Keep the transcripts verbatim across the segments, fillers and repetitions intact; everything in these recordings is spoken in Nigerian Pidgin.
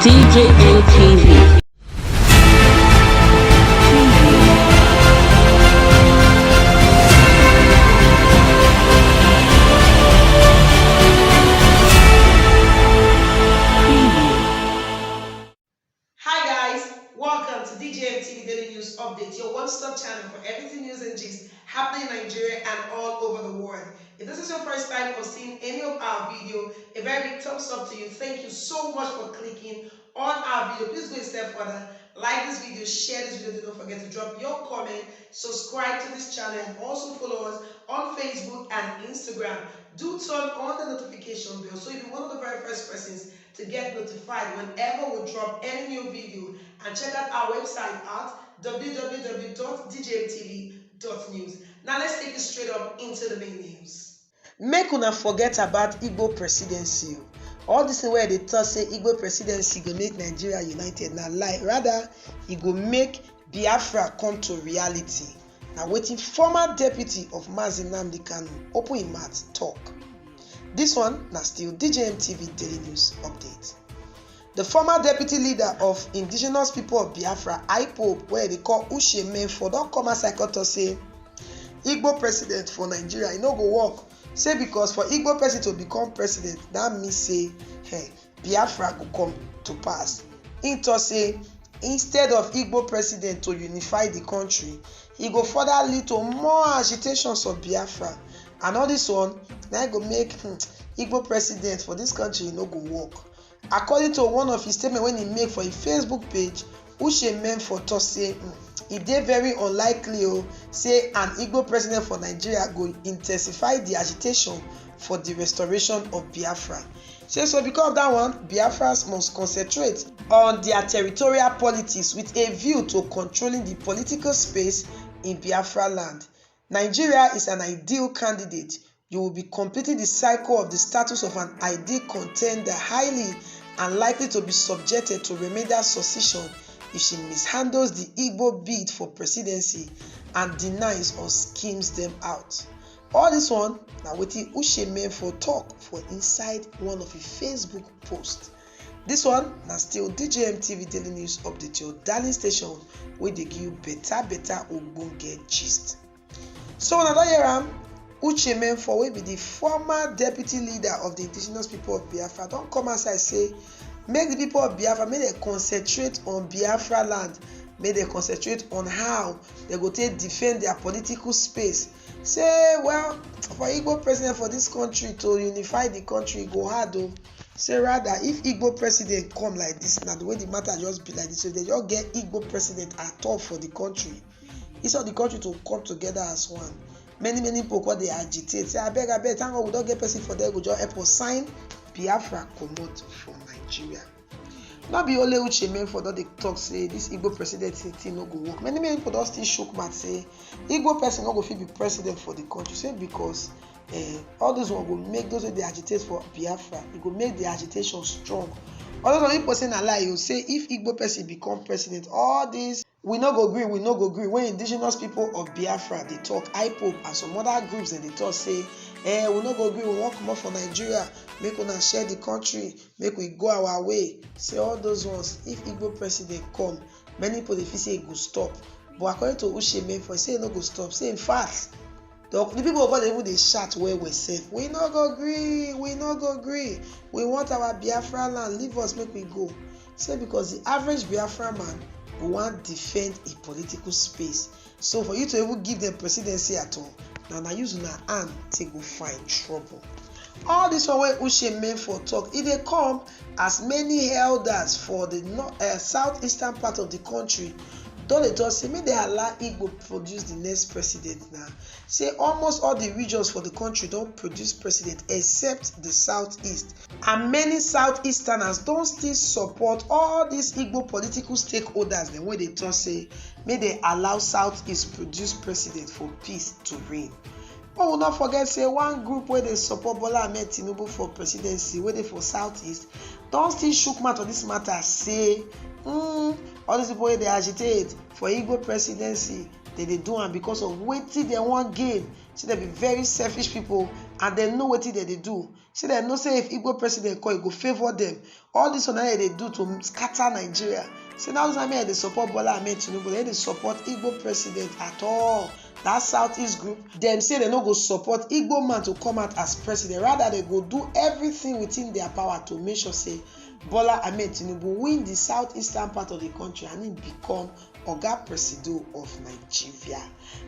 D J M T V. Hi guys, welcome to D J M T V Daily News Update, your one-stop channel for everything news and gist happening in Nigeria and all over the world. If this is your first time of seeing any of our video, a very big thumbs up to you. Thank you so much for clicking on our video. Please go a step further. Like this video, share this video. Do not forget to drop your comment, subscribe to this channel, and also follow us on Facebook and Instagram. Do turn on the notification bell so you'll be one of the very first persons to get notified whenever we drop any new video. And check out our website at www.djmtv.news. Now let's take it straight up into the main news. Make una forget about Igbo presidency o. All this thing wey I dey talk say Igbo presidency go make Nigeria united na lie. Rather, e go make Biafra come to reality. Na wetin former deputy of Mazi Nnamdi Kanu open im mouth talk. This one na still D J M T V Daily News Update. The former deputy leader of Indigenous People of Biafra, IPOB, wey dey call Uche Menfor, don come outside come talk say Igbo president for Nigeria, e no go work. Say because for Igbo person to become president, that mean say, hey, Biafra go come to pass. Im talk say instead of Igbo president to unify the country, e go further lead to more agitations of Biafra. And all this one, na e go make, hmm, Igbo president for this country, e no go work. According to one of his statement wey he make for him Facebook page, Uche Menfor talk say, hmm, e dey very unlikely o, say an Igbo president for Nigeria go intensify the agitation for the restoration of Biafra. Say so because of that one, Biafrans must concentrate on their territorial politics with a view to controlling the political space in Biafra land. Nigeria is an ideal candidate. You will be completing the cycle of the status of an ideal contender, highly unlikely to be subjected to remainder succession if she mishandles the Igbo bid for presidency and denies or skims them out. All this one na wetin Uche Menfor talk for inside one of his Facebook posts. This one na still D J M T V Daily News Update, your darling station wey dey give you better better ogbonge gist. So una don hear am, Uche Menfor, wey be the former deputy leader of the Indigenous People of Biafra, don come outside say make the people of Biafra, make dem concentrate on Biafra land, make dem concentrate on how dem go take defend their political space. Say, well, for Igbo president for this country to unify the country, e go hard o. Say rather, if Igbo president come like this, na the way the matter just be like this, so dem just get Igbo president at all for the country, instead of the country to come together as one, many many people come dey agitate say, abeg, abeg, thank God we don get person for there go just help us sign Biafra comot from Nigeria. No be only Uche Menfor don dey talk say this Igbo presidency thing no go work. Many many people don still shook mouth say Igbo person no go fit be president for the country, say because, eh, all those one go make those wey dey agitate for Biafra, e go make the agitation strong. All those people say na lie o, say if Igbo person become president, all this "we no go gree, we no go gree" wey Indigenous People of Biafra dey talk, IPOB and some other groups dem dey talk say, eh, "we no go gree, we wan comot for Nigeria, make una share the country, make we go our way." Say all those ones, if Igbo president come, many people dey feel say e go stop. But according to Uche Menfor, say e no go stop. Say in fact, the, the people of God even dey shout well well sef, "We no go gree, we no go gree. We want our Biafra land, leave us make we go." Say because the average Biafra man go wan defend a political space. So for you to even give them presidency at all, na na use una hand take go find trouble. All this one wey Uche Menfor talk, e dey come as many elders for the nor-, eh, southeastern part of the country don dey talk say make dem allow Igbo produce the next president now. Say almost all the regions for the country don produce president except the southeast. And many southeasterners don still support all these Igbo political stakeholders dem wey dey talk say make dem allow southeast produce president for peace to reign. Make we no forget say one group wey dey support Bola Ahmed Tinubu for presidency wey dey for southeast don still shook mouth on this matter say, mm, all these people wey dey agitate for Igbo presidency, dem dey do am because of wetin dem wan gain. Say dem be very selfish people and dem know wetin dem dey do. Say dem know say if Igbo president come, e go favour dem. All this one na dem dey do to scatter Nigeria. Say na those na me I dey support Bola Ahmed Tinubu, dem dey support Igbo president at all. That Southeast group, dem say dem no go support Igbo man to come out as president. Rather, dem go do everything within their power to make sure say Bola Ahmed Tinubu win the southeastern part of the country and he become Oga Presido of Nigeria.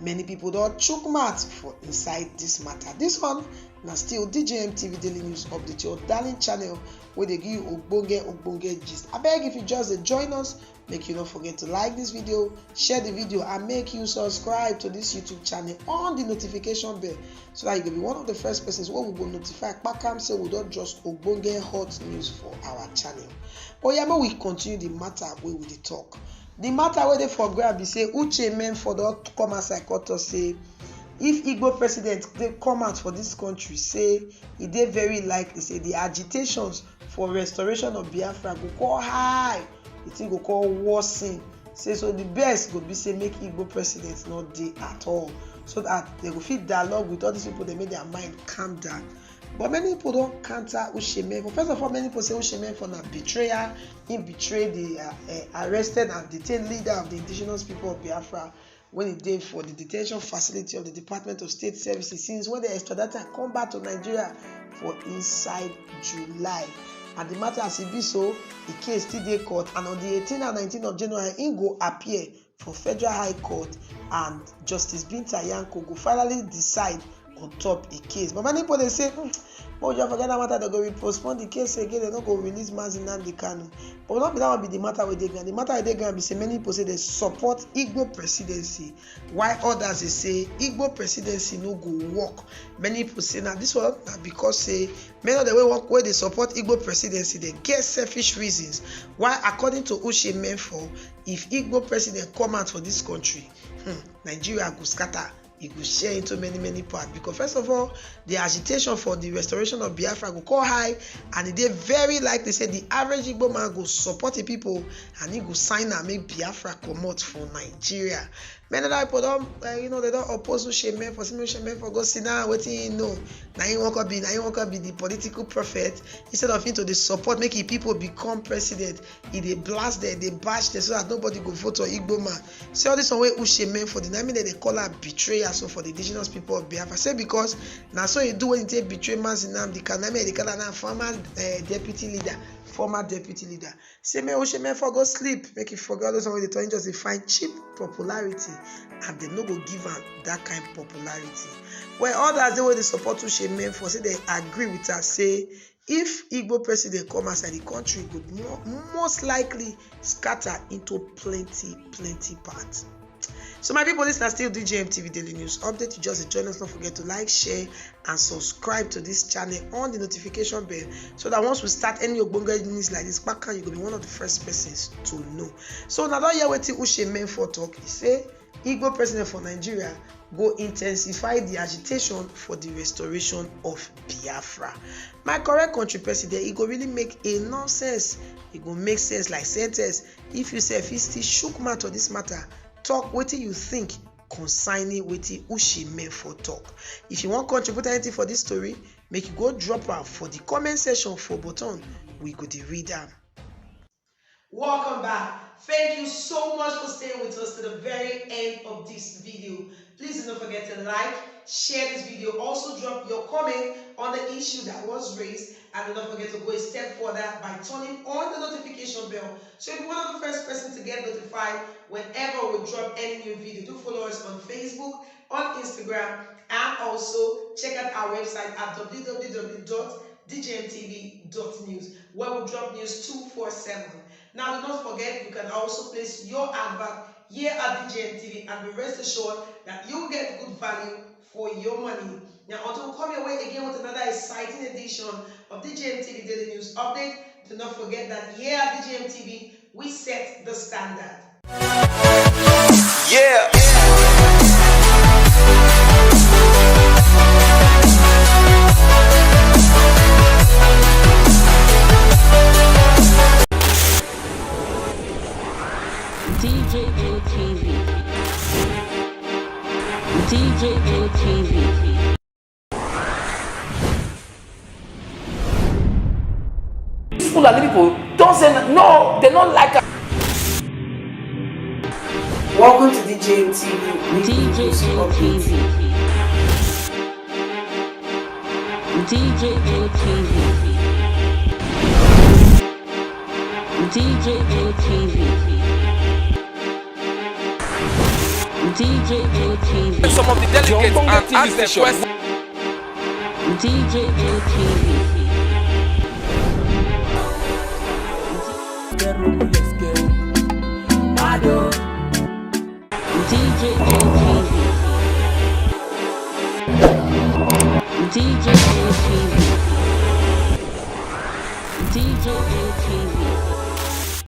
Many people don chook mouth for inside this matter. This one na still D J M T V Daily News Update, your darling channel wey dey give you ogbonge ogbonge gist. Abeg, if you just dey join us, make you no forget to like this video, share the video, and make you subscribe to this YouTube channel on the notification bell, so that you go be one of the first persons wey we go notify kpakam say we don just ogbonge hot news for our channel. Oya, make we continue the matter wey we dey talk. The matter wey dey for ground be say Uche Menfor don come outside come talk say if Igbo president dey come out for this country, say e dey very likely say the agitations for restoration of Biafra go come high, the thing go come worsen. Say so the best go be say make Igbo president no dey at all, so that dem go fit dialogue with all these people, dem make their mind calm down. But many people don counter Uche Menfor. First of all, many people say Uche Menfor na betrayer. He betray the uh, uh, arrested and detained leader of the indigenous people of Biafra when he dey for the detention facility of the Department of State Services since when dem extradite am come back to Nigeria for inside July. And the matter as e be so, the case still dey court, and on the eighteen and nineteen of January, he go appear for Federal High Court, and Justice Binta Nyako go finally decide on top the case. But many people dey say, hmm, but we just forget that matter, dem go re-postpone the case again, dem no go release Mazi Nnamdi Kanu. But no be that one be the matter wey dey ground. The matter wey dey ground be say many people say dem support Igbo presidency, while others dey say Igbo presidency no go work. Many people say na this one na because say many of the wey work wey dey support Igbo presidency dey get selfish reasons. Why, according to Uche Menfor, if Igbo president come out for this country, hmm, Nigeria go scatter. E go share into many many parts because first of all, the agitation for the restoration of Biafra go come high, and e dey very likely say the average Igbo man go support the people and he go sign am make Biafra comot for Nigeria. Many other people don, uh, you know, dem don oppose Uche Menfor, say Uche Menfor go sit down, wetin he know. Na him wan come be, na him wan come be the political prophet instead of him to dey support make him people become president. He dey blast dem, dey bash dem so that nobody go vote for Igbo man. See all this one wey Uche Menfor dey, na me dem dey call am betrayer so for the indigenous people of Biafra. Say because na so he do when he take betray Mazi Nnamdi Kanu, na me dem dey call am now former uh, deputy leader, former deputy leader. Say make Uche Menfor go sleep, make he forget all those one wey dey talk, he just dey find cheap popularity, and dem no go give am that kind popularity. Well, others dey wey dey support Uche Menfor say dem agree with am say if Igbo president come outside, the country go mo- most likely scatter into plenty plenty parts. So my people, this na still D J M T V Daily News Update. You just join us, don't forget to like, share, and subscribe to this channel on the notification bell, so that once we start any ogbonge news like this, kpakam, you go be one of the first persons to know. So na don hear wetin Uche Menfor talk. He say Igbo president for Nigeria go intensify the agitation for the restoration of Biafra. My correct country president, e go really make a nonsense. E go make sense like sentence if you sef fit still shook mouth on this matter, talk wetin you think concerning wetin Uche Menfor talk. If you wan contribute anything for this story, make you go drop am for the comment section for bottom. We go dey read am. Welcome back. Thank you so much for staying with us to the very end of this video. Please do not forget to like, share this video. Also drop your comment on the issue that was raised. And do not forget to go a step further by turning on the notification bell, so you'll be one of the first person to get notified whenever we drop any new video. Do follow us on Facebook, on Instagram, and also check out our website at w w w dot d j m t v dot news, where we drop news two four seven. Now, do not forget, you can also place your advert here at D J M T V and be rest assured that you will get good value for your money. Now, until we come your way again with another exciting edition of D J M T V Daily News Update, do not forget that here at D J M T V, we set the standard. Yeah. D J M T V. D J M T V. Fulani people don't say no, they don't like am. Welcome to D J M T V. D J M T V. D J M T V. D J M T V. D J M T V. Some of the delegates and ask them questions. D J M T V. D J M T V.